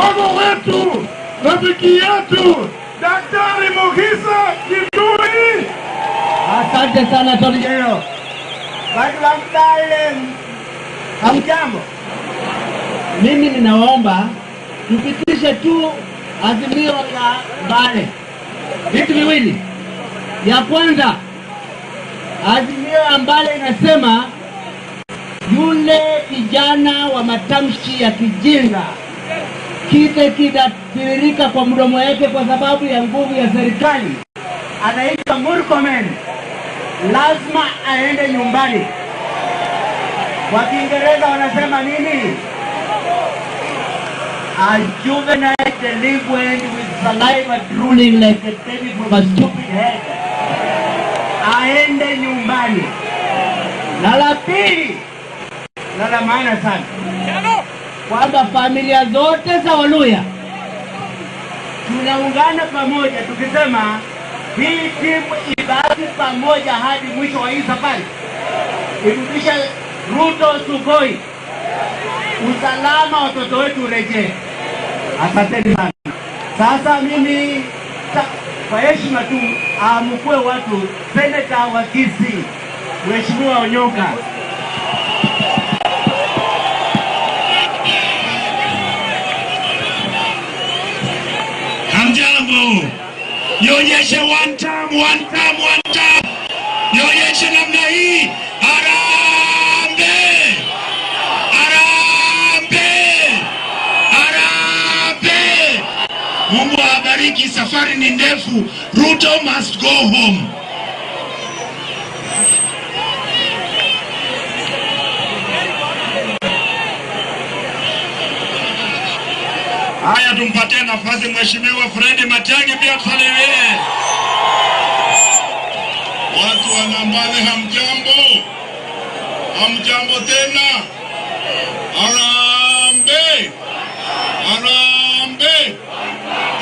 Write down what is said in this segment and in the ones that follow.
Kigogo wetu, rafiki yetu, Daktari Mukhisa Kituyi. Asante sana Tony General. Watu wa Mbale, hamjambo? Mimi ninawaomba tupitishe tu azimio la Mbale, vitu viwili. Ya kwanza, azimio ya Mbale inasema yule kijana wa matamshi ya kijinga, kite kinatiririka kwa mdomo yake kwa sababu ya nguvu ya serikali, anaitwa Murkomen, lazima aende nyumbani. Kwa Kiingereza wanasema nini? A juvenile delinquent with saliva drooling like a baby from a stupid head. Aende nyumbani. Na la pili, na la maana sana, kwamba familia zote za Waluhya tunaungana pamoja tukisema hii timu ibaki pamoja hadi mwisho wa hii safari, irudishe Ruto Sugoi, usalama watoto wetu urejee. Asanteni sana. Sasa mimi kwa heshima tu amkue watu, seneta wa Kisii, Mheshimiwa Onyonka. Hamjambo, nionyeshe one time, one time, one time, nionyeshe namna hii. Harambee! Harambee! Harambee! Mungu awabariki. Safari ni ndefu. Ruto must go home. Haya, tumpatie nafasi Mheshimiwa Fred Matiang'i pia tusalimie. Watu wa Nambale, hamjambo? Hamjambo tena? Harambee! Harambee!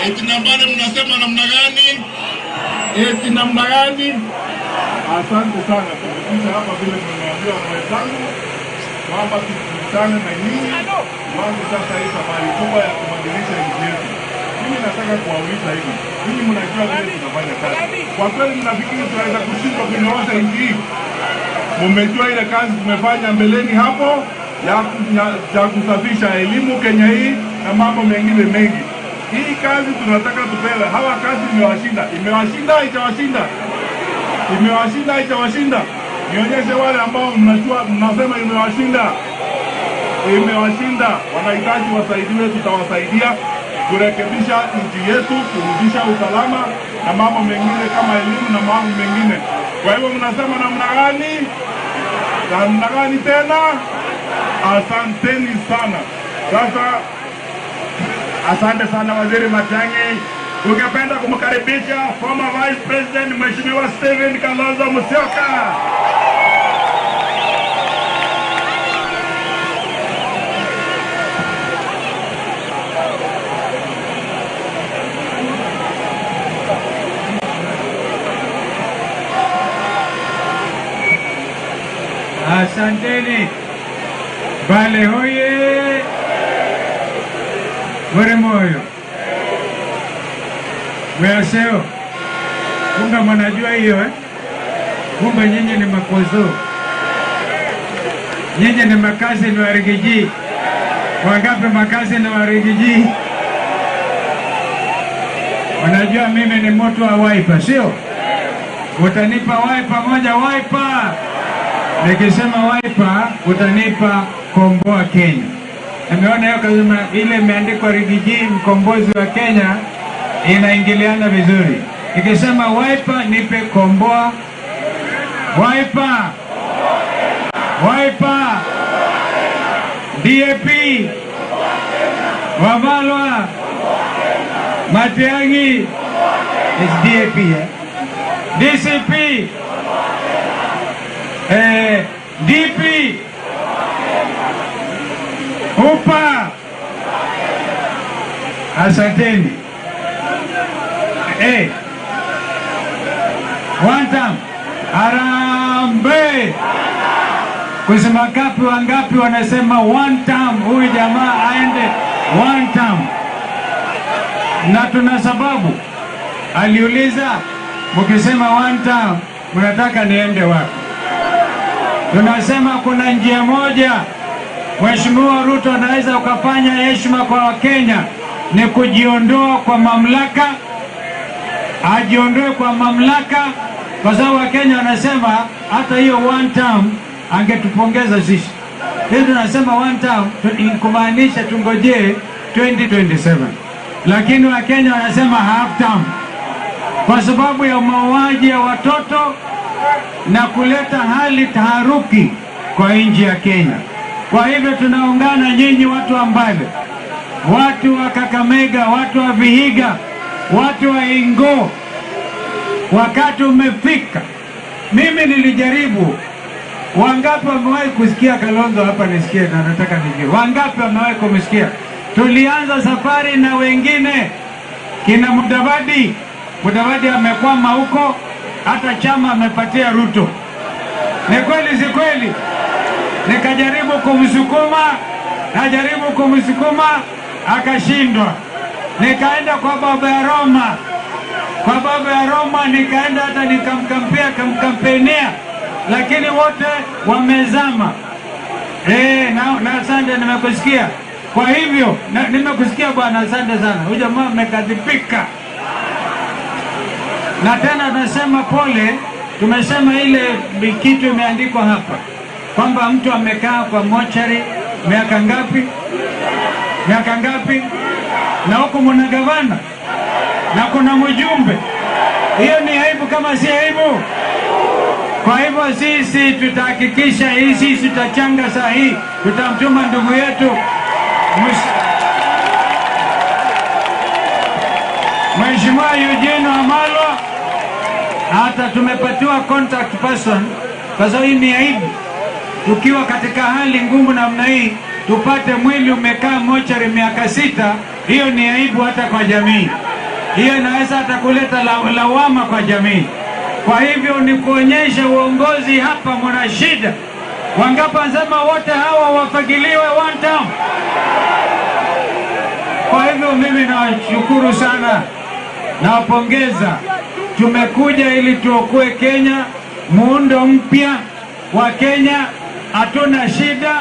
Eti Nambale mnasema namna gani? Eti namna gani? Asante sana. Tumekuja hapa vile tumeambiwa na wenzangu kwamba tukutane na nyinyi tuanze sasa hii safari kubwa ya kubadilisha nchi yetu. Mimi nataka kuwauliza hivi, nyinyi mnajua vile tunafanya kazi. Kwa kweli mnafikiri tunaweza kushindwa kunyoosha nchi hii? Mumejua ile kazi tumefanya mbeleni hapo ya kusafisha elimu Kenya hii na mambo mengine mengi. Hii kazi tunataka tupewe. Hawa kazi imewashinda, imewashinda, haijawashinda? Imewashinda, haijawashinda? Nionyeshe wale ambao mnajua, mnasema imewashinda. Imewashinda, wanahitaji wasaidiwe, tutawasaidia kurekebisha nchi yetu, kurudisha usalama na mambo mengine kama elimu na mambo mengine. Kwa hivyo mnasema namna gani? Namna gani tena? Asanteni sana. Sasa Asante sana Waziri Matiang'i. Tungependa kumkaribisha former Vice President Mheshimiwa Stephen Kalonzo Musyoka. Asanteni. Mbale hoye! Mwere moyo. Mwaseo. Kumbe mnajua hiyo, eh? Kumbe nyinyi ni makozo. Nyinyi ni makazi ni wa Riggy G. Wangapi makazi ni wa Riggy G? Wanajua mimi ni mtu wa Wiper, sio? Utanipa Wiper moja, Wiper. Nikisema Wiper utanipa Komboa Kenya. Nimeona hiyo kasema ile imeandikwa Riggy G mkombozi wa Kenya inaingiliana vizuri. Nikisema Wiper nipe Komboa. Wiper. Wiper. DAP. Wamalwa. Matiang'i. It's DAP, eh? DCP. DP. UPA. Asanteni. One time. Harambee. Kusema ngapi wangapi wanasema one time, huyu jamaa aende one time. Na tuna sababu. Aliuliza, "Mkisema one term mnataka niende wapi?" Tunasema kuna njia moja Mheshimiwa Ruto anaweza ukafanya heshima kwa Wakenya, ni kujiondoa kwa mamlaka, ajiondoe kwa mamlaka, kwa sababu Wakenya wanasema hata hiyo one term angetupongeza sisi. Hii tunasema one term kumaanisha tungojee 2027, lakini Wakenya wanasema half term kwa sababu ya mauaji ya watoto na kuleta hali taharuki kwa nchi ya Kenya. Kwa hivyo tunaungana nyinyi watu wa Mbale, watu wa Kakamega, watu wa Vihiga, watu wa Ingo, wakati umefika. Mimi nilijaribu. Wangapi wamewahi kusikia Kalonzo hapa? Nisikie na nataka nijue, wangapi wamewahi kumsikia? Tulianza safari na wengine kina Mudavadi. Mudavadi amekwama huko, hata chama amepatia Ruto. Ni kweli si kweli? Nikajaribu kumsukuma, najaribu kumsukuma akashindwa. Nikaenda kwa baba ya Roma, kwa baba ya Roma nikaenda hata nikamkampea kamkampenia, lakini wote wamezama. Na asante, nimekusikia. Kwa hivyo nimekusikia bwana, asante sana. Huyu jamaa amekadhibika, na tena nasema pole. Tumesema ile kitu imeandikwa hapa kwamba mtu amekaa kwa mochari miaka ngapi? Miaka ngapi? Na huku muna gavana na kuna mjumbe. Hiyo ni aibu kama si aibu? Kwa hivyo sisi tutahakikisha hii, sisi tutachanga saa hii, tutamtuma ndugu yetu Mheshimiwa Eugene Wamalwa, hata tumepatiwa contact person, kwa sababu hii ni aibu. Tukiwa katika hali ngumu namna hii, tupate mwili umekaa mochari miaka 6, hiyo ni aibu hata kwa jamii. Hiyo inaweza hata kuleta lawama kwa jamii. Kwa hivyo ni kuonyesha uongozi hapa muna shida. Wangapi wanasema wote hawa wafagiliwe one term? Kwa hivyo mimi nawashukuru sana, nawapongeza. Tumekuja ili tuokoe Kenya, muundo mpya wa Kenya. Hatuna shida.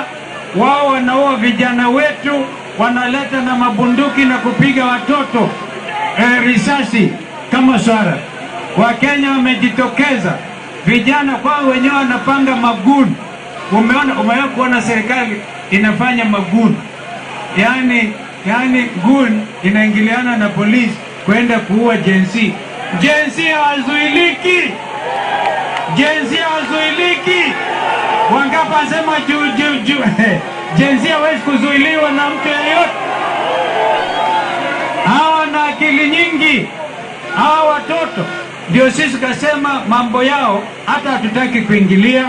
Wao wanaua vijana wetu, wanaleta na mabunduki na kupiga watoto risasi kama swara. Wakenya wamejitokeza, vijana kwao wenyewe wanapanga maguni. Umeona, umewahi kuona serikali inafanya maguni? Yani gun inaingiliana na polisi kwenda kuua Gen Z. Gen Z hawazuiliki, Gen Z hawazuiliki. Wangapi wanasema juu juu juu? Gen Z hawezi kuzuiliwa na mtu yeyote. Hawa na akili nyingi, hawa watoto ndio sisi kasema mambo yao hata hatutaki kuingilia.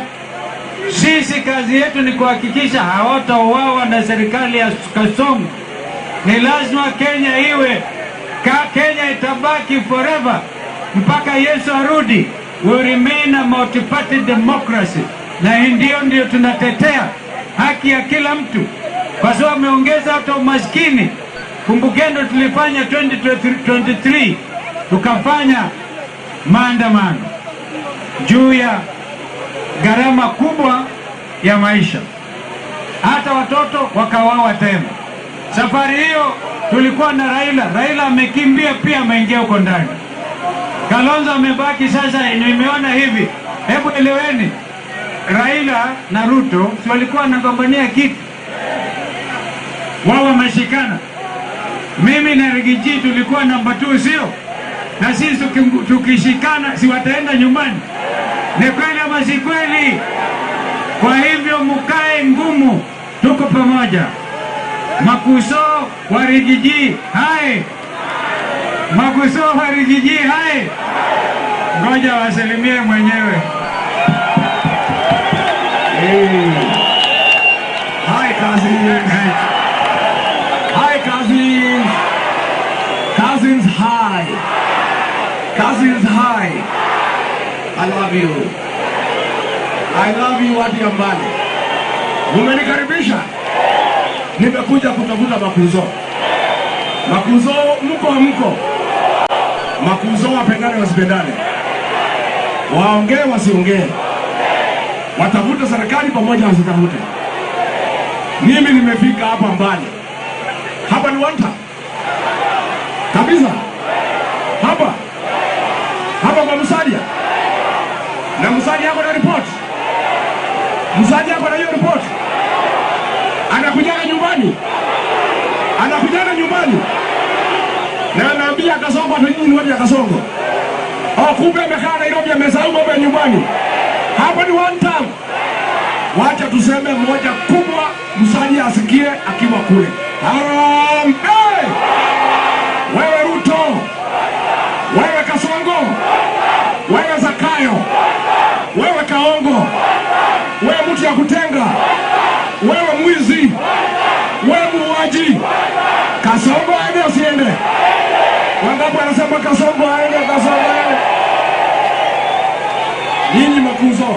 Sisi kazi yetu ni kuhakikisha hawatauawa na serikali ya Kasongo. Ni lazima Kenya iwe Kenya itabaki forever mpaka Yesu arudi. We remain a multi-party democracy, na hii ndio tunatetea haki ya kila mtu, kwa sababu ameongeza hata umaskini. Kumbukeni tulifanya 2023 tukafanya maandamano juu ya gharama kubwa ya maisha, hata watoto wakawawa tena. Safari hiyo tulikuwa na Raila. Raila amekimbia pia, ameingia huko ndani. Kalonzo amebaki sasa. Nimeona hivi, hebu eleweni, Raila na Ruto si walikuwa wanagombania kiti, wao wameshikana. Mimi na Riggy G tulikuwa namba 2, sio? Na sisi tukishikana, si wataenda nyumbani? Ni kweli ama si kweli? Kwa hivyo mkae ngumu, tuko pamoja. Makuso wa Riggy G hai, Makuso wa Riggy G hai. Ngoja wasalimie mwenyewe. Hey. Hi, cousins. Hi, cousins. Cousins, hi. Cousins, hi. I love you. I love you watu ya Mbale. Mumenikaribisha. Nimekuja kutafuta makuzo. Makuzo mko mko? Makuzo wapendane wasipendane? Waongee wasiongee? Watafute serikali pamoja wasitafute? Mimi nimefika hapa mbali. Hapa ni one term. Kabisa. Hapa. Hapa kwa Musalia. Na Musalia yako na report. Musalia yako na hiyo report. Anakujaga nyumbani. Anakujaga nyumbani. Na anaambia Kasongo ati nyinyi ni watu ya Kasongo. Oh, kumbe amekaa Nairobi, amesahau mambo ya nyumbani. Hapa ni one term. Wacha tuseme moja kubwa, Musalia asikie akiwa kule. Harambee! Wewe Ruto, wewe Kasongo, wewe Zakayo, wewe Kaongo, wewe mtu ya kutenga, wewe mwizi, wewe muuaji. Kasongo aende asiende? Wangapi wanasema Kasongo aende, Kasongo aende? Nyinyi makuzo,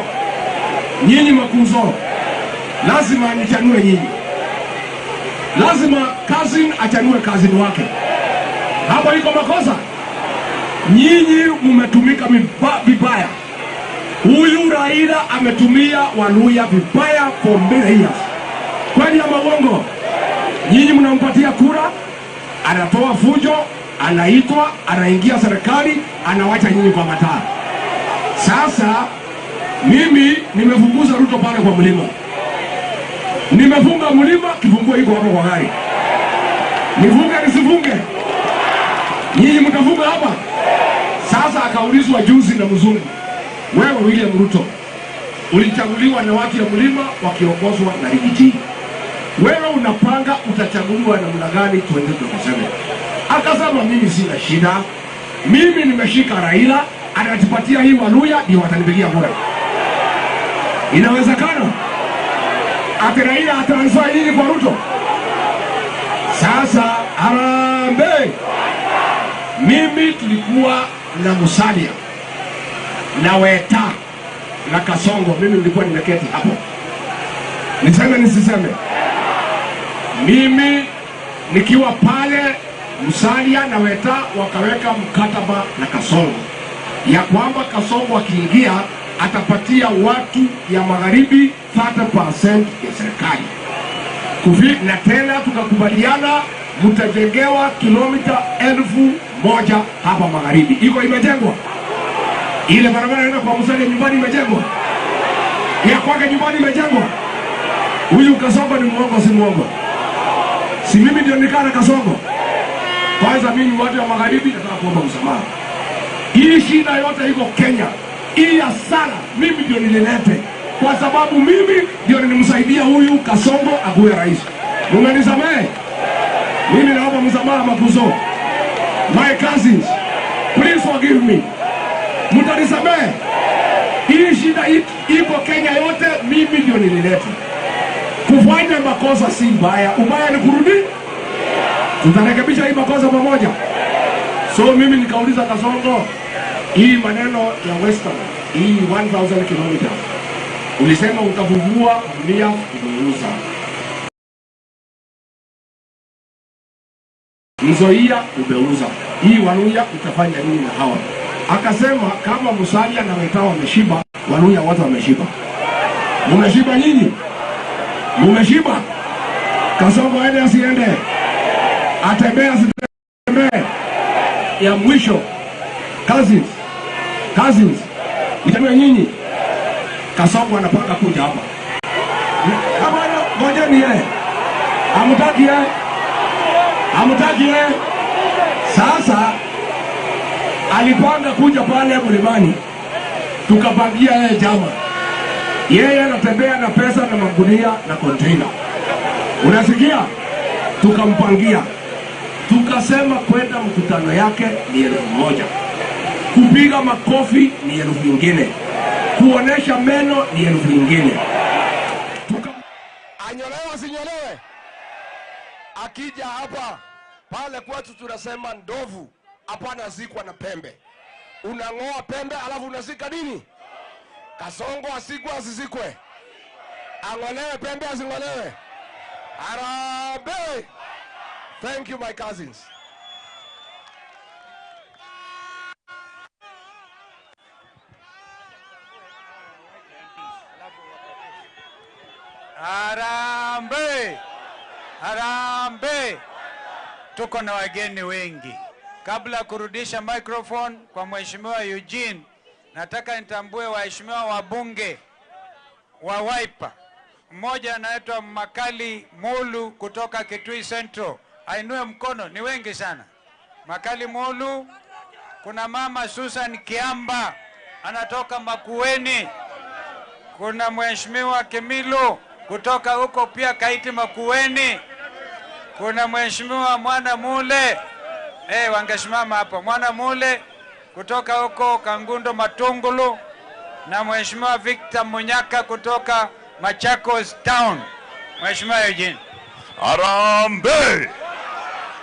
nyinyi makuzo, lazima nichanue nyinyi. Lazima cousin achanue cousin wake. Hapo iko makosa. Nyinyi mmetumika vibaya. Huyu Raila ametumia Waluya vibaya for many years. Kweli ama uongo? Nyinyi mnampatia kura, anatoa fujo, anaitwa, anaingia serikali, anawacha nyinyi kwa mataa. Sasa mimi nimefukuza Ruto pale kwa mlima, nimefunga mlima, kifunguo iko hapo kwa gari. Nifunge nisifunge? Nyinyi mtafunga hapa? Sasa akaulizwa juzi na mzungu, wewe William Ruto ulichaguliwa na watu ya mlima wakiongozwa na Riggy G, wewe unapanga utachaguliwa namna gani 2027? Akasema mimi sina shida, mimi nimeshika Raila, anatupatia hii Waluya ndio watanipigia kura. Inawezekana ati Raila atransfer hii kwa Ruto? Sasa harambee! Mimi tulikuwa na Musalia na Weta na Kasongo, mimi nilikuwa nimeketi hapo. Niseme nisiseme? Mimi nikiwa pale, Musalia na Weta wakaweka mkataba na Kasongo ya kwamba Kasongo akiingia atapatia watu ya magharibi 30% ya serikali. Na tena tukakubaliana mtajengewa kilomita 1000 hapa magharibi. Iko imejengwa? Ile barabara inaenda kwa Musalia nyumbani imejengwa? Ya kwake nyumbani imejengwa? Huyu Kasongo ni mwongo, si mwongo? Si mimi ndio nikaa na Kasongo? Kwanza mimi watu wa magharibi nataka kuomba msamaha. Hii shida yote iko Kenya, hii hasara mimi ndio nililete, kwa sababu mimi ndio nilimsaidia huyu Kasongo akuwe rais. Mumenisamehe? Mimi naomba msamaha makuzo. My cousins, please forgive me. Mtanisamehe? Hii shida iko Kenya yote, mimi ndio nilileta. Kufanya makosa si mbaya, ubaya ni kurudi. Tutarekebisha hii makosa pamoja. So mimi nikauliza Kasongo, hii maneno ya Western, hii 1000 kilometers, ulisema utavuvua dunia, umeuza. Nzoia umeuza. Hii Waluya utafanya nini na hawa? Akasema kama Musalia na Weta wameshiba, Waluya wote wameshiba. Mumeshiba nyinyi? Mumeshiba? Kasongo aende asiende? Atembee asitembee? Ya mwisho, cousins, cousins, nitamwambia nyinyi, Kasongo anapanga kuja hapa. Hapana, ngojeni yeye. Hamtaki yeye? Hamtaki yeye? Sasa alipanga kuja pale mlimani, tukapangia yeye chama. Yeye anatembea na pesa na magunia na container. Unasikia? Tukampangia. Tukasema kwenda mkutano yake ni 1000. Kupiga makofi ni 1000 nyingine. Kuonesha meno ni 1000 nyingine. Anyolewe asinyolewe? Akija hapa pale kwetu tunasema ndovu hapana zikwa na pembe. Unang'oa pembe alafu unazika nini? Kasongo asikwe asizikwe? Ang'olewe pembe asing'olewe? Harambee! Thank you, my cousins. Harambee! Harambee! Tuko na wageni wengi. Kabla ya kurudisha microphone kwa Mheshimiwa Eugene, nataka nitambue waheshimiwa wabunge wa Wiper. Mmoja anaitwa Makali Mulu kutoka Kitui Central. Ainue mkono, ni wengi sana. Makali Mulu. Kuna mama Susan Kiamba anatoka Makueni. Kuna Mheshimiwa Kimilo kutoka huko pia Kaiti Makueni. Kuna Mheshimiwa Mwana Mule, wangesimama hapo. Mwana Mule kutoka huko Kangundo Matungulu, na Mheshimiwa Victor Munyaka kutoka Machakos Town. Mheshimiwa Eugene. Harambee!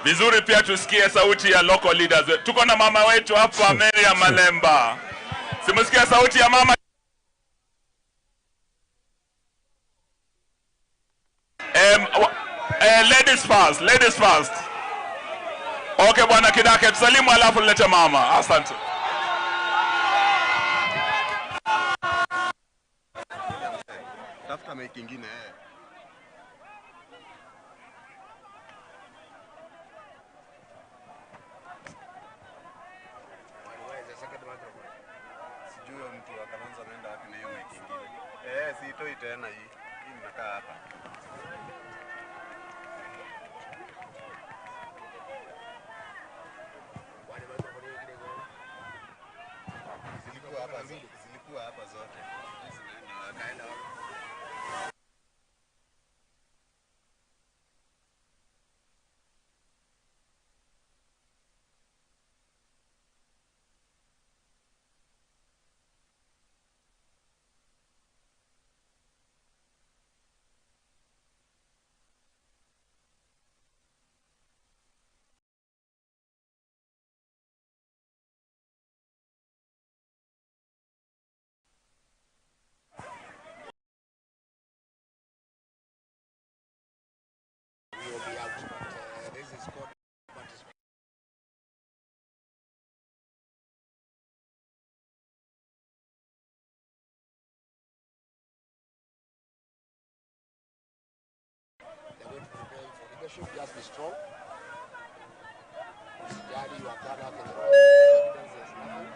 Vizuri, pia tusikie sauti ya local leaders. Tuko na mama wetu hapa Mary Malemba. Simusikia sauti ya mama. Ladies first, ladies first. Okay, Bwana Kidake, tusalimu alafu lete mama. Asante. Tafuta mic nyingine. Sijui mtu wa Kalonzo anaenda wapi na hiyo mic nyingine. Siitoi tena hii. Hii ninakaa hapa. Zilikuwa hapa zote. Zinaenda wapi? Just be strong. Usijali, you have done nothing wrong. Evidence is nothing.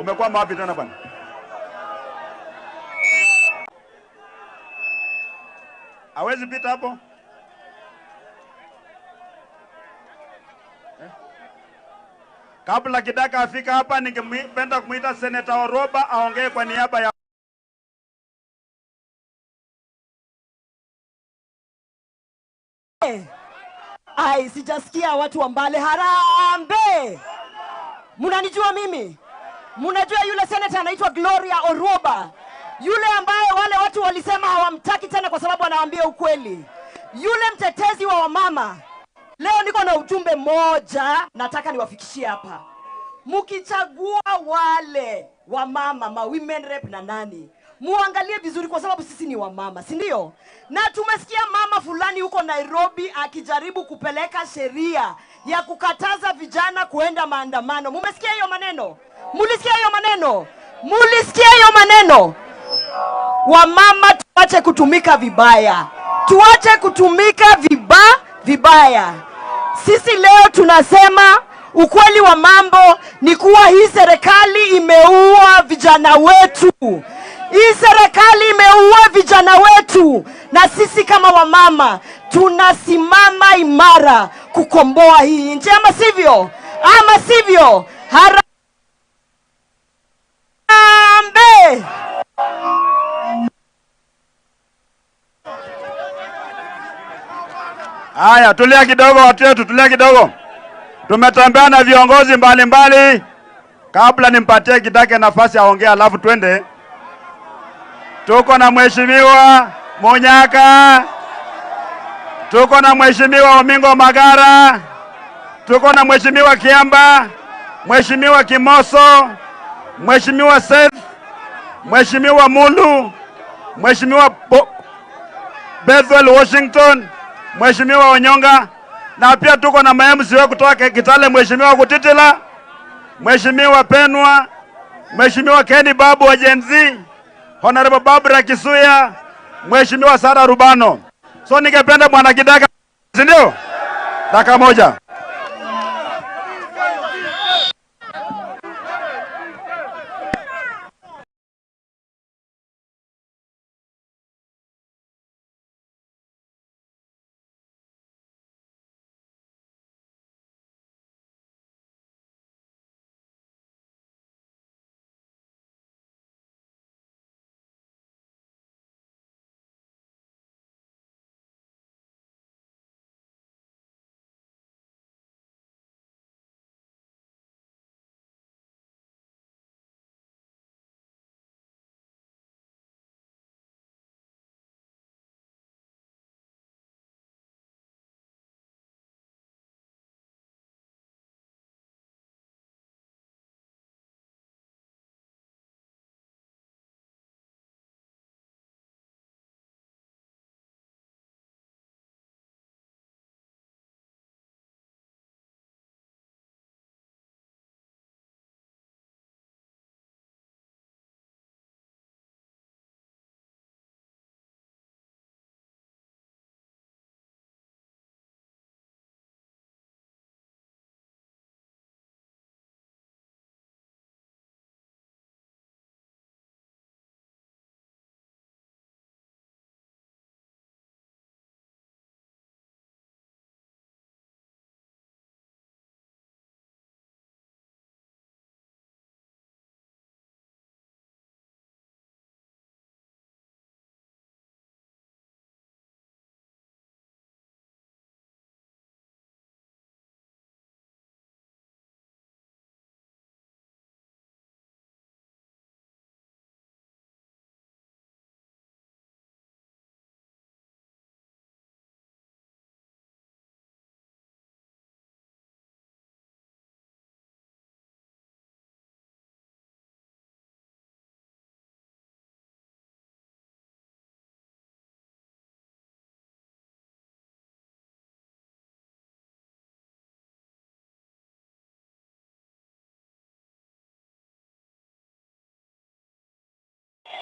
Umekwama wapi tena bwana? Hawezi pita hapo? Kabla Kidaka afika hapa, ningependa kumuita Senator Oroba aongee kwa niaba ya Ai, sijasikia watu wa Mbale. Harambee! Mnanijua mimi? Mnajua yule senator anaitwa Gloria Orwoba, yule ambaye wale watu walisema hawamtaki tena kwa sababu anawaambia ukweli, yule mtetezi wa wamama. Leo niko na ujumbe moja nataka niwafikishie hapa. Mkichagua wale wamama, ma women rep na nani, muangalie vizuri kwa sababu sisi ni wamama, si ndio? Na tumesikia mama fulani huko Nairobi akijaribu kupeleka sheria ya kukataza vijana kuenda maandamano. Mumesikia hiyo maneno? Mulisikia hiyo maneno? Mulisikia hiyo maneno? Wamama tuache kutumika vibaya. Tuache kutumika vibaya. Sisi leo tunasema ukweli wa mambo ni kuwa hii serikali imeua vijana wetu. Hii serikali imeua vijana wetu, na sisi kama wamama tunasimama imara kukomboa hii nchi, ama sivyo? Ama sivyo? Harambee! Haya, tulia kidogo watu wetu, tulia kidogo. Tumetembea na viongozi mbalimbali. Kabla nimpatie Kidake nafasi aongee alafu twende. Tuko na Mheshimiwa Munyaka, tuko na Mheshimiwa Omingo Magara, tuko na Mheshimiwa Kiamba, Mheshimiwa Kimoso, Mheshimiwa Seth, Mheshimiwa Mulu, Mheshimiwa Bethel Washington, Mheshimiwa Onyonga, na pia tuko na MCA kutoka Kitale, Mheshimiwa Kutitila, Mheshimiwa Penwa, Mheshimiwa Kenny Babu wa Gen Z, Honorable Barbara Kisuya, Mheshimiwa Sara Rubano. So ningependa Bwana Kidaka, si ndio? Dakika moja.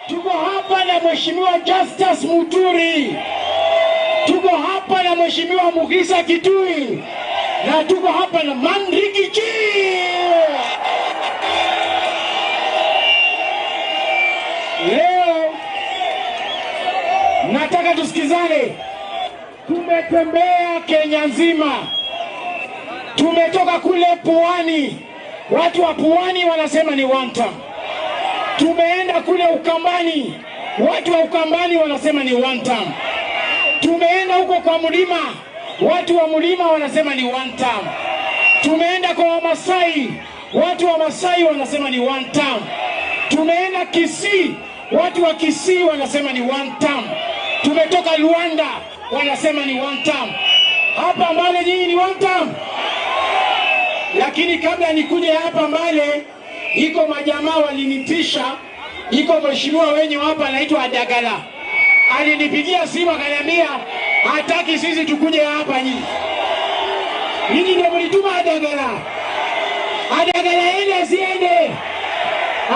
Tuko hapa na Mheshimiwa Justus Muturi, tuko hapa na Mheshimiwa Mukhisa Kitui, na tuko hapa na Mandriki Chi. Leo nataka tusikizane. Tumetembea Kenya nzima, tumetoka kule Pwani, watu wa Pwani wanasema ni one term. Tumeenda kule Ukambani, watu wa Ukambani wanasema ni one term. Tumeenda huko kwa mlima, watu wa mlima wanasema ni one term. Tumeenda kwa Wamasai, watu wa Masai wanasema ni one term. Tumeenda Kisii, watu wa Kisii wanasema ni one term. Tumetoka Luanda, wanasema ni one term. Hapa Mbale nyinyi ni one term. Lakini kabla nikuje hapa Mbale, iko majamaa walinitisha, iko mheshimiwa wenyu hapa anaitwa Adagala. Alinipigia simu akaniambia hataki sisi tukuje hapa nyinyi. Nyinyi ndio mlituma Adagala. Adagala aende asiende?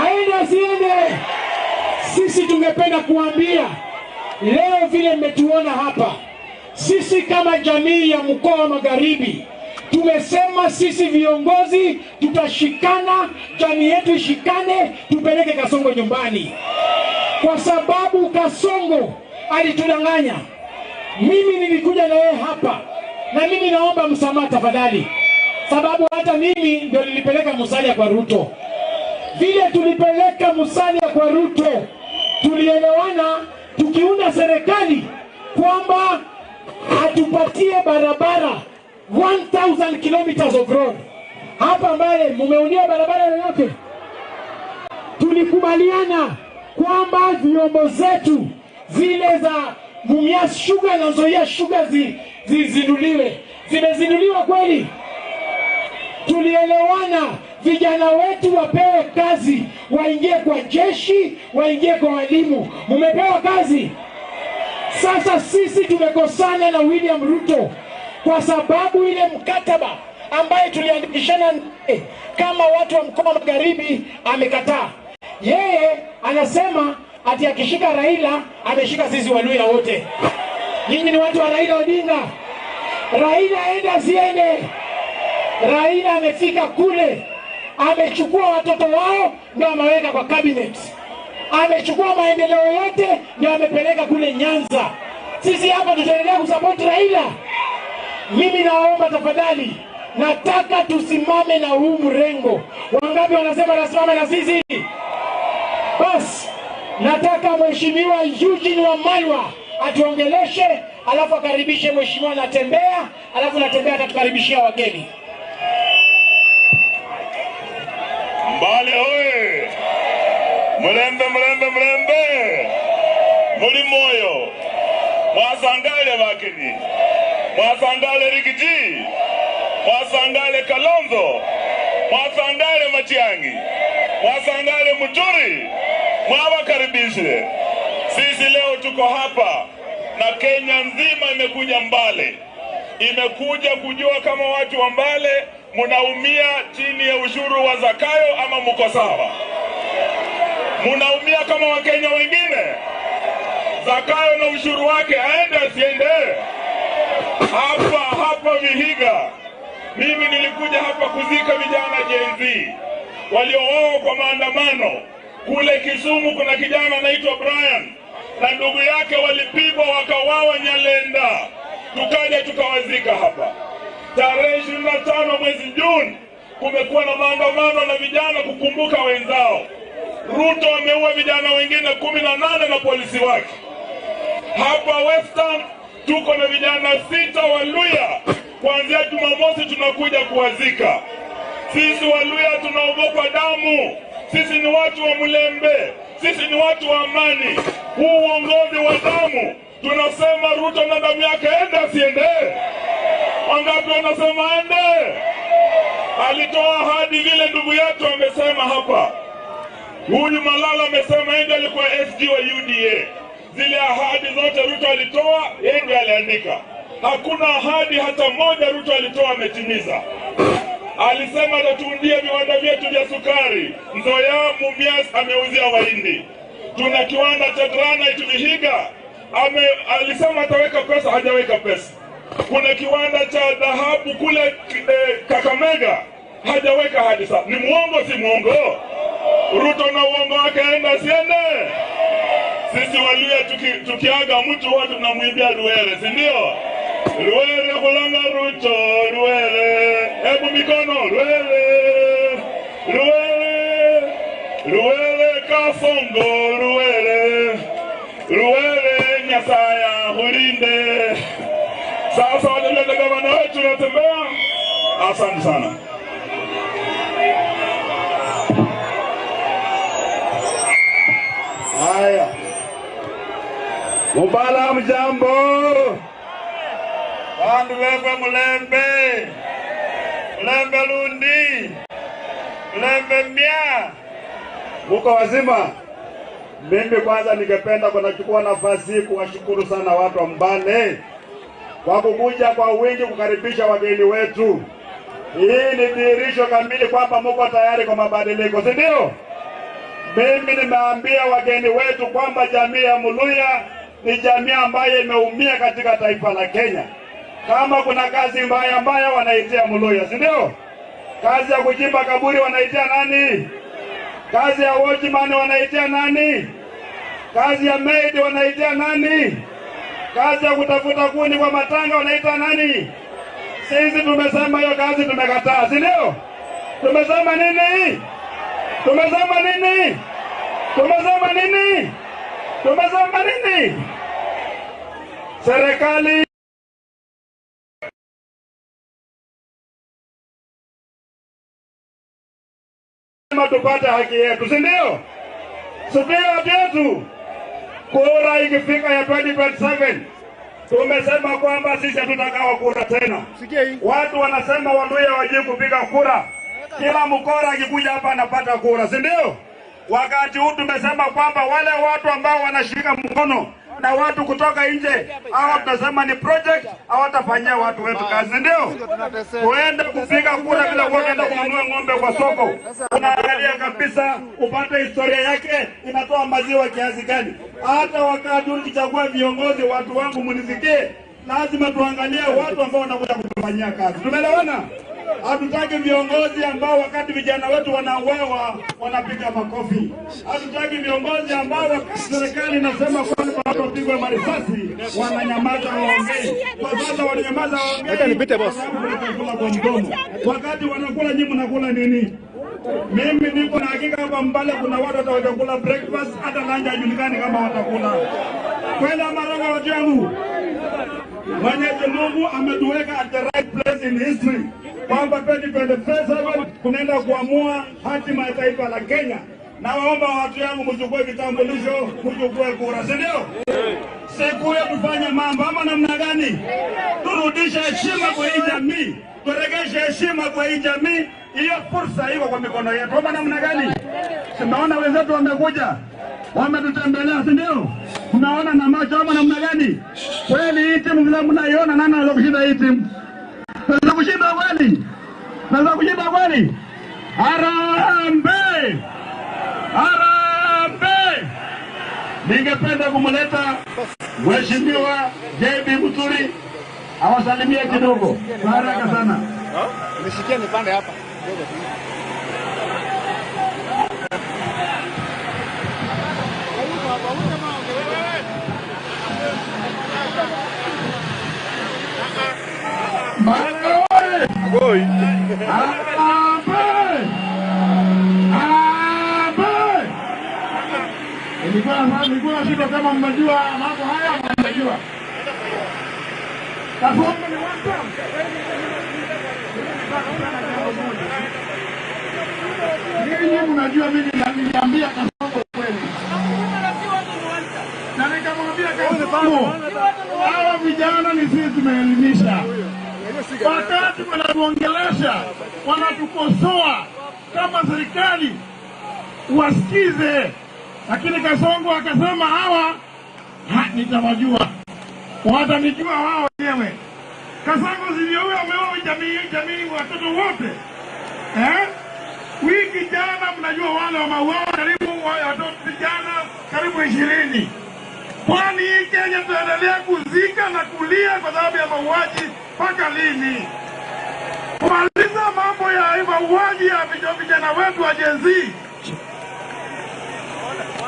Aende asiende? Sisi tungependa kuambia leo vile mmetuona hapa, sisi kama jamii ya mkoa wa Magharibi tumesema sisi viongozi tutashikana, jamii yetu ishikane, tupeleke Kasongo nyumbani, kwa sababu Kasongo alitudanganya. Mimi nilikuja na yeye hapa, na mimi naomba msamaha tafadhali, sababu hata mimi ndio nilipeleka Musalia kwa Ruto. Vile tulipeleka Musalia kwa Ruto, tulielewana tukiunda serikali kwamba atupatie barabara 1000 kilometers of road. Hapa Mbale mumeundia barabara yoyote? Tulikubaliana kwamba vyombo zetu zile za Mumias Sugar na Nzoia Sugar zizinduliwe. Zimezinduliwa kweli? Tulielewana Vijana wetu wapewe kazi, waingie kwa jeshi, waingie kwa walimu. Mumepewa kazi. Sasa sisi tumekosana na William Ruto kwa sababu ile mkataba ambaye tuliandikishana naye kama watu wa mkoa wa Magharibi amekataa. Yeye anasema ati akishika Raila ameshika sisi Waluya wote. Nyinyi ni watu wa Raila Odinga. Raila aende asiende? Raila amefika kule, amechukua watoto wao ndio ameweka kwa cabinet, amechukua maendeleo yote ndio amepeleka kule Nyanza. Sisi hapa tutaendelea kusupport Raila. Mimi naomba tafadhali, nataka tusimame na huu mrengo. Wangapi wanasema nasimama na sisi? Bas, nataka Mheshimiwa Eugene Wamalwa atuongeleshe, alafu akaribishe Mheshimiwa Natembea, alafu Natembea atatukaribishia wageni. Mbale oye! Mulembe, mulembe, mulembe! Muli moyo! Mwasangale bakini! Mwasangale Rigiji! Mwasangale Kalonzo! Mwasangale Matiang'i! Mwasangale Muturi! Mwawakaribishe! Sisi leo tuko hapa na Kenya nzima imekuja Mbale, imekuja kujua kama watu wa Mbale munaumia chini ya ushuru wa Zakayo ama muko sawa? Munaumia kama Wakenya wengine? Zakayo na ushuru wake aende asiende? Hapa hapa Vihiga, mimi nilikuja hapa kuzika vijana Gen Z waliouawa kwa maandamano. Kule Kisumu kuna kijana anaitwa Brian na ndugu yake walipigwa wakawawa Nyalenda, tukaja tukawazika hapa. Tarehe 25 mwezi Juni kumekuwa na maandamano na vijana kukumbuka wenzao. Ruto ameua vijana wengine 18 na polisi wake. Hapa Western tuko na vijana 6 Waluya, kuanzia Jumamosi tunakuja kuwazika. Sisi Waluya tunaogopa damu. Sisi ni watu wa Mulembe, sisi ni watu wa amani. Huu uongozi wa damu, tunasema Ruto na damu yake ende asiende? Wangapi wanasema ende? Alitoa ahadi vile ndugu yetu amesema hapa. Huyu Malala amesema ende, alikuwa SG wa UDA. Zile ahadi zote Ruto alitoa, yeye ndiye aliandika. Hakuna ahadi hata moja Ruto alitoa ametimiza. Alisema atatuundia viwanda vyetu vya sukari. Nzoia Mumias ameuzia Wahindi. Tuna kiwanda cha granite Vihiga. Alisema ataweka pesa, hajaweka pesa. Kuna kiwanda cha dhahabu kule Kakamega, hajaweka hadi sasa. Ni muongo si muongo? Ruto na uongo wake aenda asiende? Sisi Waluya tukiaga mtu watu tunamwimbia Ruere, si ndio? Ruere kulanga Ruto, Ruere. Hebu mikono, Ruere. Ruere. Ruere Kasongo, Ruere. Ruere Nyasaya hulinde. Sasa walileta gavana wetu Natembea. Asante sana. Haya. Mubala mjambo. Bandu wewe Mulembe. Mulembe Lundi. Mulembe Mia. Muko wazima? Mimi kwanza ningependa kunachukua nafasi kuwashukuru sana watu wa Mbale kwa kukuja kwa wingi kukaribisha wageni wetu. Hii ni dhihirisho kamili kwamba muko tayari kwa mabadiliko, si ndio? Mimi nimeambia wageni wetu kwamba jamii ya Muluya ni jamii ambayo imeumia katika taifa la Kenya. Kama kuna kazi mbaya mbaya wanaitia Muluya, si ndio? Kazi ya kuchimba kaburi wanaitia nani? Kazi ya watchman wanaitia nani? Kazi ya maid wanaitia nani? Kazi ya kutafuta kuni kwa matanga wanaita nani? Sisi tumesema hiyo kazi tumekataa, si ndio? Tumesema nini? Tumesema nini? Tumesema nini? Tumesema nini? Serikali tupate haki yetu, si ndio? Si ndio haki yetu? Kura ikifika ya 2027 tumesema kwamba sisi hatutakawa kura tena. Watu wanasema Waluya wajui kupiga kura. Kila mkora akikuja hapa anapata kura, si ndio? Wakati huu tumesema kwamba wale watu ambao wanashika mkono na watu kutoka nje, hawa tunasema ni project, hawatafanyia watu wetu kazi, ndio? Kuenda kupiga kura bila kuenda kununua ng'ombe kwa soko, unaangalia kabisa upate historia yake, inatoa maziwa kiasi gani. Hata wakati ukichagua viongozi, watu wangu mnisikie, lazima tuangalie watu ambao wanakuja kutufanyia kazi. Tumeelewana? Hatutaki viongozi ambao wakati vijana wetu wanauawa wanapiga makofi. Hatutaki viongozi ambao wakati serikali inasema kwamba watu wapigwe marisasi wananyamaza, waongei. Kwa sasa wananyamaza, waongei kwa mdomo. Wakati wanakula, nyinyi mnakula nini? Mimi niko na hakika hapa Mbale kuna watu hata watakula breakfast, hata lunch hajulikani kama watakula. Kweli ama rongo, watu wangu? Mwenyezi Mungu ametuweka at the right place in history kwamba 2027 tunaenda kuamua hatima ya taifa la Kenya. Na waomba watu yangu mchukue vitambulisho, mchukue kura, si ndio? Siku hiyo tufanye mambo ama namna gani? Turudishe heshima kwa hii jamii, turegeshe heshima kwa hii jamii. Hiyo fursa iko kwa mikono yetu, ama namna gani? Tumeona wenzetu wamekuja, wametutembelea, si ndio? Tunaona na macho ama namna gani? Kweli hii timu vile mnaiona, nani anaweza kushinda hii timu? Naweza kushinda kweli? Naweza kushinda kweli? Harambee! Harambee! Ningependa kumleta Mheshimiwa JB Muturi awasalimie kidogo kwa haraka sana. Nishikie nipande hapa. Nilikuwa nashindwa kama mnajua mambo haya, mnajua. Kasongo ni one term. Ninyi mnajua mimi niliambia Kasongo kweli. Na nikamwambia Kasongo, hawa vijana ni sisi tumeelimisha. Wakati wanatuongelesha, wanatukosoa kama serikali wasikize. Lakini Kasongo akasema hawa nitawajua, watanijua wao wenyewe. Kasongo sivyo huyo ameoa jamii watoto wote eh? Wiki jana mnajua wale wameuawa karibu watoto vijana karibu 20. Kwani hii Kenya tutaendelea kuzika na kulia kwa sababu ya mauaji mpaka lini? Kumaliza mambo ya mauaji ya vijana wetu wa Gen Z,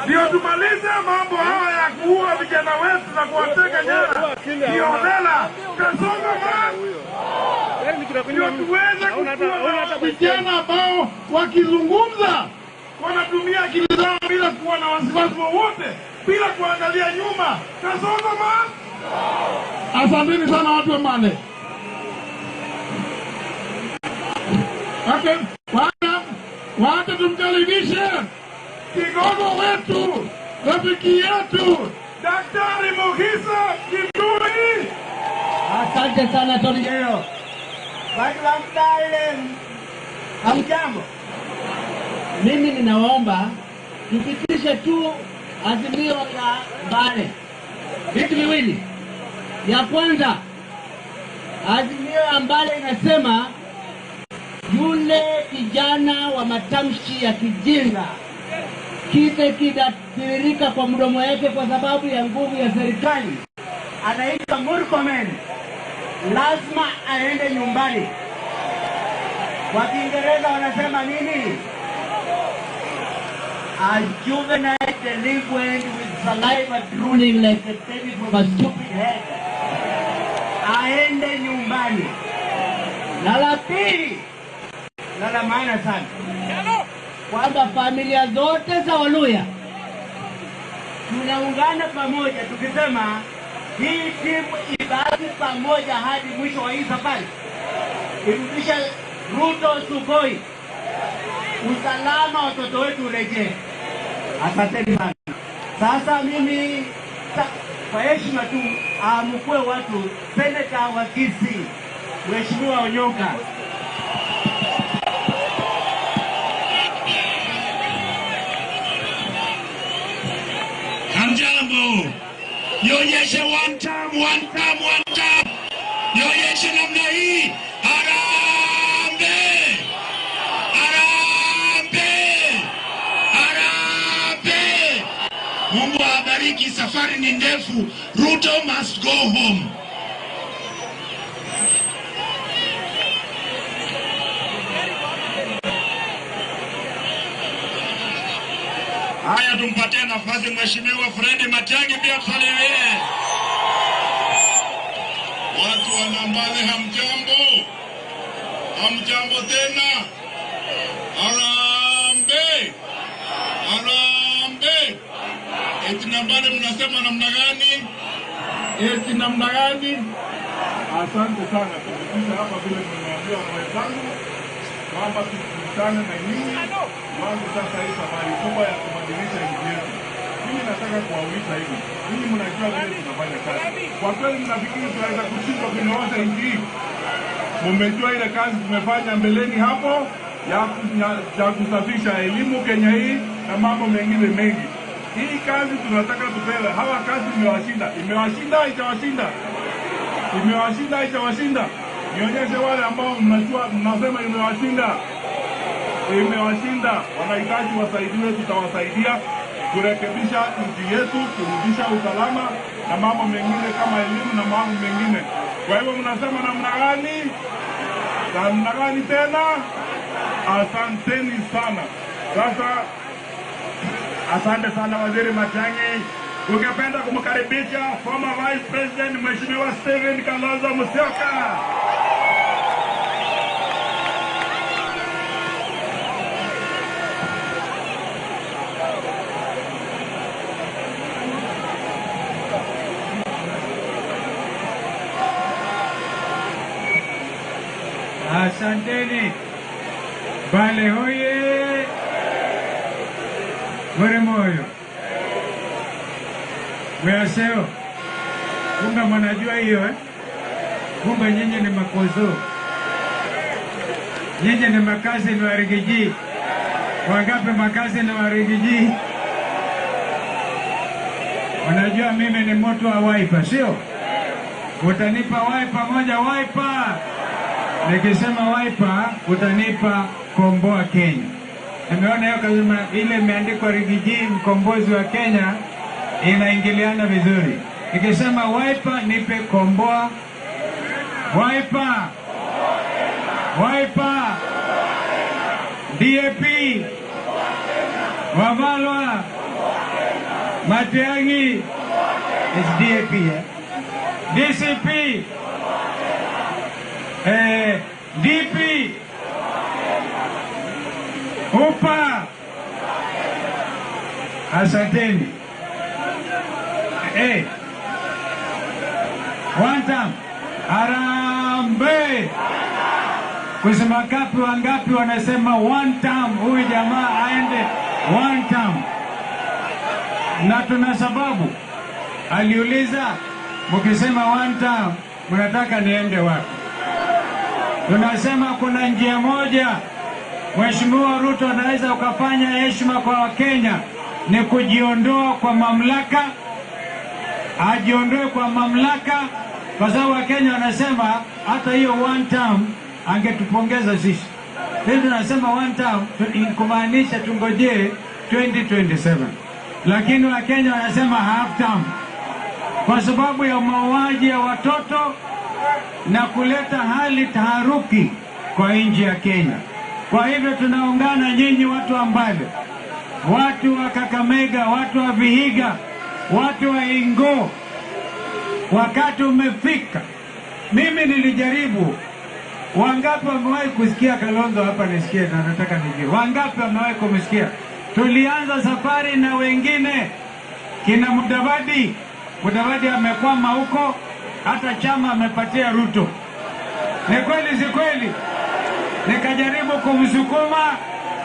ndio tumalize mambo haya ya kuua vijana wetu na kuwateka nyara kiolela. Kasongo ndio tuweze kukua na vijana ambao wakizungumza wanatumia akili zao bila kuwa na wasiwasi wowote, bila kuangalia nyuma. Kasongo man, asanteni sana watu wa Mbale. Okay, wacha tumkaribishe kigogo wetu, rafiki yetu, Daktari Mukhisa Kituyi. Asante sana Tony Jero. Watu wa Mbale, hamjambo? Mimi ninawaomba tupitishe tu azimio la Mbale vitu viwili. Ya kwanza, azimio ya Mbale inasema yule kijana wa matamshi ya kijinga kile kinatiririka kwa mdomo wake kwa sababu ya nguvu ya serikali, anaitwa Murkomen, lazima aende nyumbani. Kwa Kiingereza wanasema nini? A juvenile delinquent with saliva drooling like a baby from a stupid head, aende nyumbani. Na la pili, na la maana sana, kwamba familia zote za Waluya tunaungana pamoja tukisema hii timu ibaki pamoja hadi mwisho wa hii safari, irudishe Ruto Sugoi, usalama watoto wetu urejee. Asanteni sana. Sasa mimi kwa heshima tu amkue watu seneta wa Kisii, Mheshimiwa Onyonka. Nionyeshe one time, one time, one time. Nionyeshe namna hii. Harambee! Harambee! Harambee! Mungu awabariki. Safari ni ndefu. Ruto must go home. Haya, tumpatie nafasi Mheshimiwa Fred Matiang'i pia tusalimie. Watu wa Nambale, hamjambo? Hamjambo tena? Harambee! Harambee! Eti Nambale mnasema namna gani? Eti namna gani? Asante sana. Tumekuja hapa vile mmeambiwa na wenzangu kwamba tukutane na nyinyi mwanzo sasa hii safari kubwa ya kubadilisha nchi yetu. Mimi nataka kuwauliza hivi, nyinyi mnajua vile tunafanya kazi. Kwa kweli mnafikiri tunaweza kushindwa kunyoosha nchi hii? Mmejua ile kazi tumefanya mbeleni hapo ya kusafisha elimu Kenya hii na mambo mengine mengi. Hii kazi tunataka tupewe. Hawa kazi imewashinda. Imewashinda, itawashinda. Imewashinda, itawashinda. Nionyeshe wale ambao mnajua mnasema imewashinda. Imewashinda, wanahitaji wasaidiwe, tutawasaidia kurekebisha nchi yetu, kurudisha usalama na mambo mengine kama elimu na mambo mengine. Kwa hivyo mnasema namna gani? Namna gani tena? Asanteni sana. Sasa asante sana Waziri Matiang'i. Ungependa kumkaribisha former Vice President Mheshimiwa Stephen Kalonzo Musyoka. Asanteni. Mbale hoye! Bweremoyo. Weaseo. Kumbe mnajua hiyo eh? Kumbe nyinyi ni makozo. Nyinyi ni makazi ni warigiji. Wangapi makazi ni warigiji? Unajua mimi ni mtu wa Wiper, sio? Utanipa Wiper moja, Wiper. Nikisema Wiper utanipa komboa Kenya. Nimeona hiyo kasema ile imeandikwa Rigiji mkombozi wa Kenya inaingiliana vizuri. Nikisema Wiper nipe komboa. Wiper. Wiper. DAP. Wamalwa. Matiang'i. It's DAP, eh? DCP. DP. UPA. Asanteni. One time. Harambee. Kusema kapi wangapi wanasema one time, huyu jamaa aende one time. Na tuna sababu. Aliuliza, mkisema one time mnataka niende wapi? Tunasema kuna njia moja Mheshimiwa Ruto anaweza ukafanya heshima kwa Wakenya, ni kujiondoa kwa mamlaka. Ajiondoe kwa mamlaka, kwa sababu Wakenya wanasema hata hiyo one term angetupongeza sisi. Sisi tunasema one term kumaanisha tungojee 2027. Lakini Wakenya wanasema half term kwa sababu ya mauaji ya watoto na kuleta hali taharuki kwa nchi ya Kenya. Kwa hivyo tunaungana nyinyi watu wa Mbale, watu wa Kakamega, watu wa Vihiga, watu wa Ingo. Wakati umefika. Mimi nilijaribu. Wangapi wamewahi kusikia Kalonzo hapa? Nisikie na nataka nijue. Wangapi wamewahi kumsikia? Tulianza safari na wengine kina Mudavadi. Mudavadi amekwama huko, hata chama amepatia Ruto. Ni kweli si kweli? Nikajaribu kumsukuma,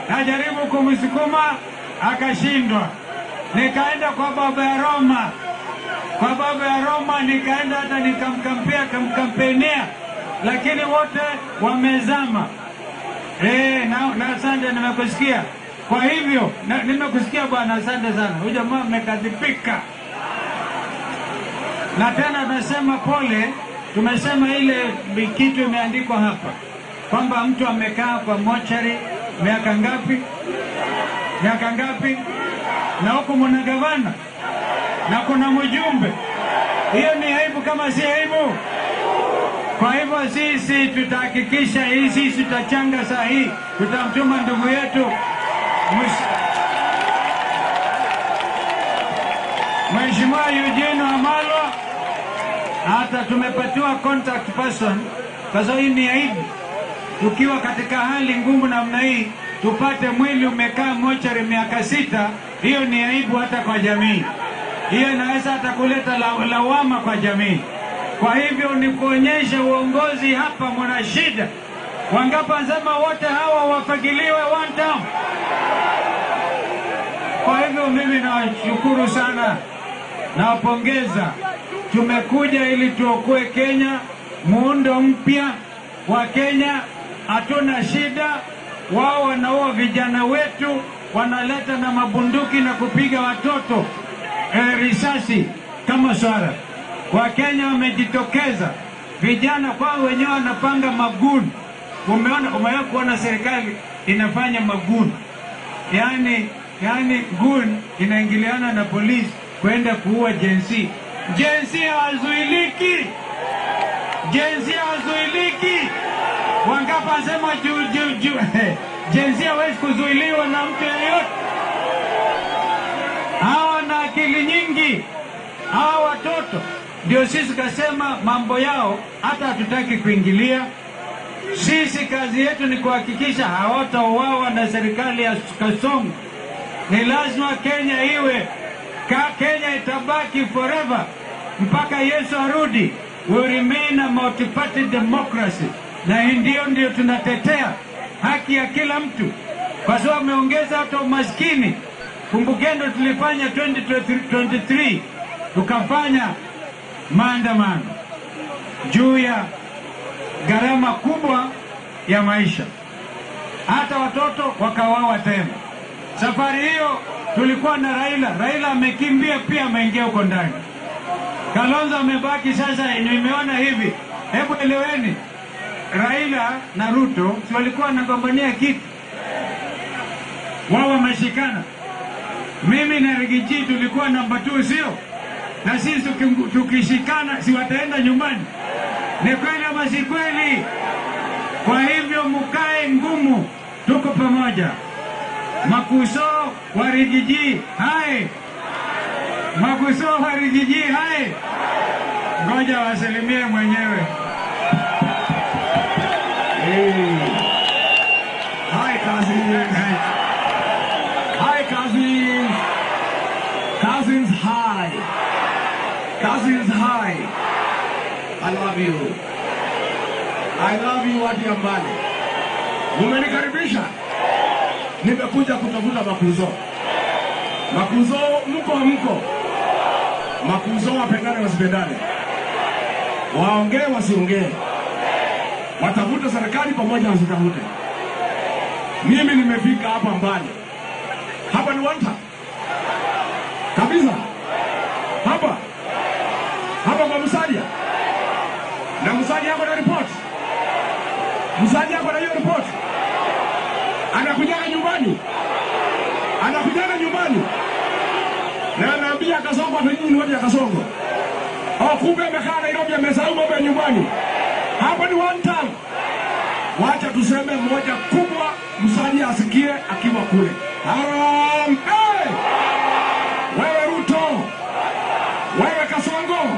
najaribu kumsukuma, akashindwa. Nikaenda kwa baba ya Roma. Kwa baba ya Roma nikaenda hata nikamkampea, kamkampenia, lakini wote wamezama. Na asante, nimekusikia. Kwa hivyo, nimekusikia bwana, asante sana. Huyu jamaa amekadhibika. Na tena tunasema pole, tumesema ile kitu imeandikwa hapa kwamba mtu amekaa kwa mochari miaka ngapi? Miaka ngapi? Na huku mna gavana na kuna mjumbe. Hiyo ni aibu kama si aibu? Kwa hivyo sisi tutahakikisha hii, sisi tutachanga saa hii, tutamtuma ndugu yetu Mheshimiwa Eugene Wamalwa. Hata tumepatiwa contact person, kwa sababu hii ni aibu. Tukiwa katika hali ngumu namna hii, tupate mwili umekaa mochari miaka 6, hiyo ni aibu hata kwa jamii. Hiyo inaweza hata kuleta lawama kwa jamii. Kwa hivyo ni kuonyesha uongozi hapa mna shida. Wangapi wanasema wote hawa wafagiliwe one time? Kwa hivyo mimi nawashukuru sana, nawapongeza. Tumekuja ili tuokoe Kenya, muundo mpya wa Kenya. Hatuna shida. Wao wanaua vijana wetu, wanaleta na mabunduki na kupiga watoto risasi kama swara. Wakenya wamejitokeza, vijana kwao wenyewe wanapanga maguni. Umeona kuona serikali inafanya maguni, yani gun inaingiliana na polisi kwenda kuua Gen Z. Gen Z hawazuiliki, Gen Z hawazuiliki. Wangapi wanasema juu Gen Z hawezi kuzuiliwa na mtu yeyote. Hawa na akili nyingi, hawa watoto. Ndio sisi kasema mambo yao hata hatutaki kuingilia. Sisi kazi yetu ni kuhakikisha hawatauawa na serikali ya Kasongo. Ni lazima Kenya iwe, Kenya itabaki forever mpaka Yesu arudi. We remain a multi-party democracy. Na hii ndio tunatetea haki ya kila mtu, kwa sababu ameongeza hata umaskini. Kumbukeni tulifanya 2023 tukafanya maandamano juu ya gharama kubwa ya maisha, hata watoto wakawawa tena. Safari hiyo tulikuwa na Raila. Raila amekimbia pia, ameingia huko ndani. Kalonzo amebaki sasa. Nimeona hivi, hebu eleweni, Raila na Ruto si walikuwa wanagombania kitu, wao wameshikana. Mimi na Rigiji tulikuwa namba 2, sio? Na sisi tukishikana si wataenda nyumbani? Ni kweli ama si kweli? Kwa hivyo mkae ngumu, tuko pamoja. Makuso wa Rigiji hai, Makuso wa Rigiji hai. Ngoja wasalimie mwenyewe. Hey. Hi cousins. Hi cousins. Cousins hi. Cousins hi. I love you. I love you watu ya Mbale. Mumenikaribisha. Nimekuja kutafuta makuzo. Makuzo mko. Makuzo wapendane wasipendane, waongee wasiongee, watafute serikali pamoja wasitafute. Mimi nimefika hapa Mbale. Hapa ni wanta kabisa. Hapa kwa Musalia. Na Musalia yako na report. Musalia yako na hiyo report. Anakujaga nyumbani. Anakujaga nyumbani. Na anaambia Kasongo ati nyinyi ni watu ya Kasongo. Oh, kumbe amekaa Nairobi amesahau mambo ya nyumbani. Hapa ni one time. Wacha tuseme moja kubwa, Musalia asikie akiwa kule. Harambee!